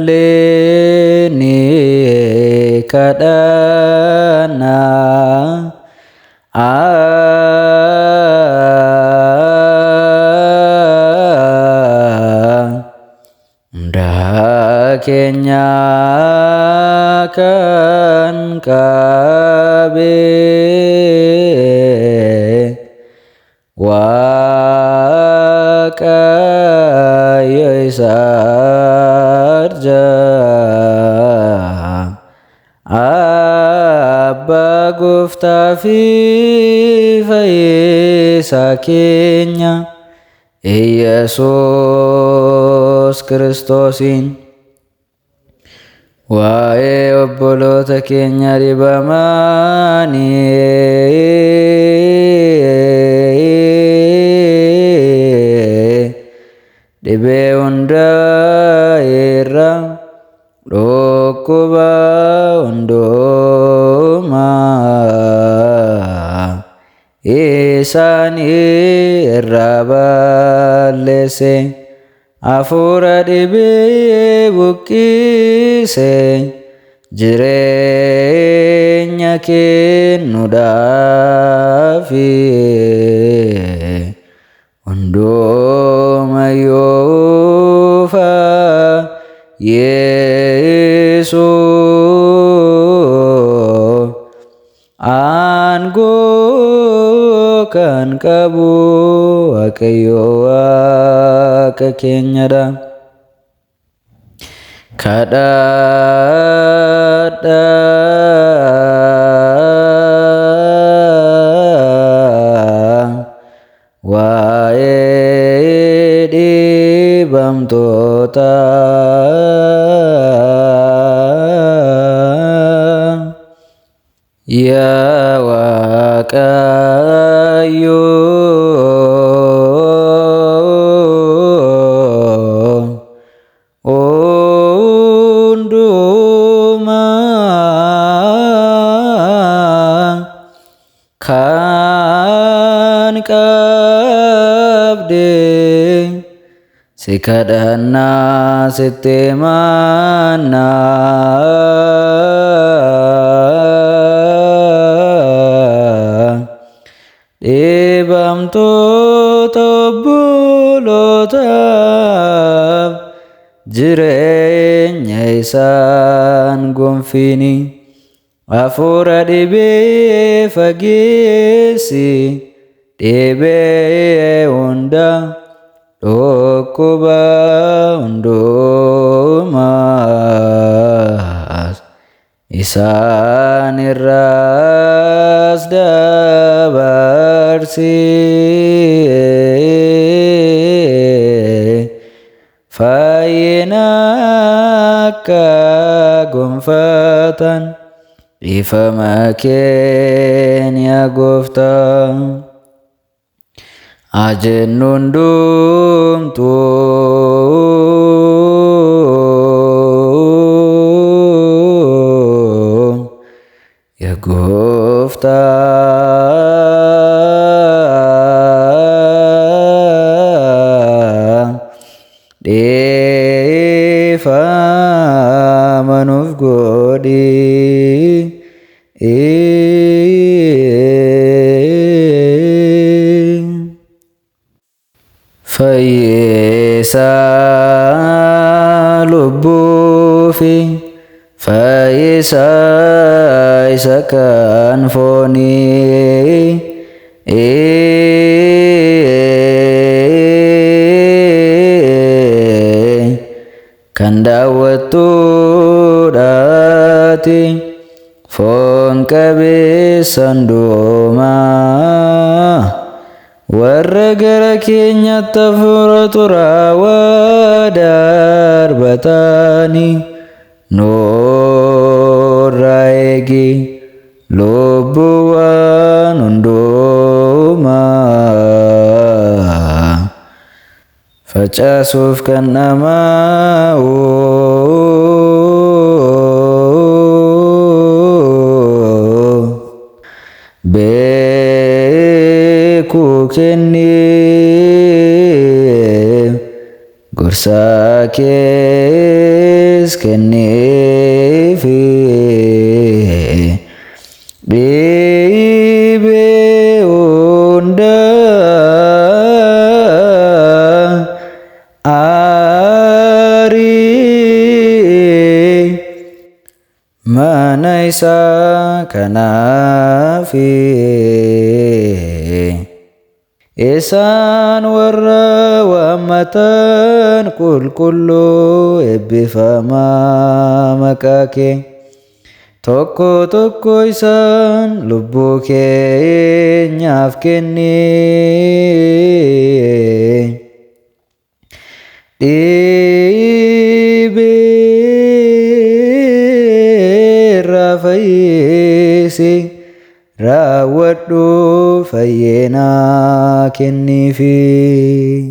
Daballee ni kadhannaa. Hunda keenya kan qabe Waaqayyo isa arjaa. Abbaa gooftaa fi fayyisaa keenya Iyyasuus Kiristoosiin waa'ee obboloota keenya dhibamanii dhibee hunda irra dhukkuba hundumaa isaan irraa balleesse, hafuura dhibee buqqise, jireenya kennuudhaafi hundumayyuu fayyisu aangoo kan qabu Waaqayyo Waaqa keenyadha. Kadhadhaa waa'ee dhibamtootaa. Yaa Waaqayyo, hundumaa kan qabde si kadhannaa sitti mannaa, dhibamtoota obbolootaaf jireenya isaan gonfini, hafuura dhibee fageessi, dhibee hunda dhukkuba hundumaas isaan irraas dabarsi, fayyina akka gonfatan ifama keenya gooftaa. Ajennu hundumtuu yaa gooftaa dhiifama nuuf godhi. Fayyisaa lubbuu fi fayyisaa isa kan foonii kan daawwattuudhaati, foon qabeessan duumaa warra gara keenyatti hafuura xuraawaa darbatanii nurraa eegi lubbuuwwan hundumaa facaasuuf kan dhama'u beekuu kenniif. Gorsa kees kenniifi. Dhibee hunda aarii mana isaa kanaafi. Isaan warra waammatan qulqulluu eebbifamaa maqaa kee. Tokko tokko isaan lubbuu keenyaaf kenni. Dhibee irraa fayyisi, raawwadhu fayyinaa kenniifi.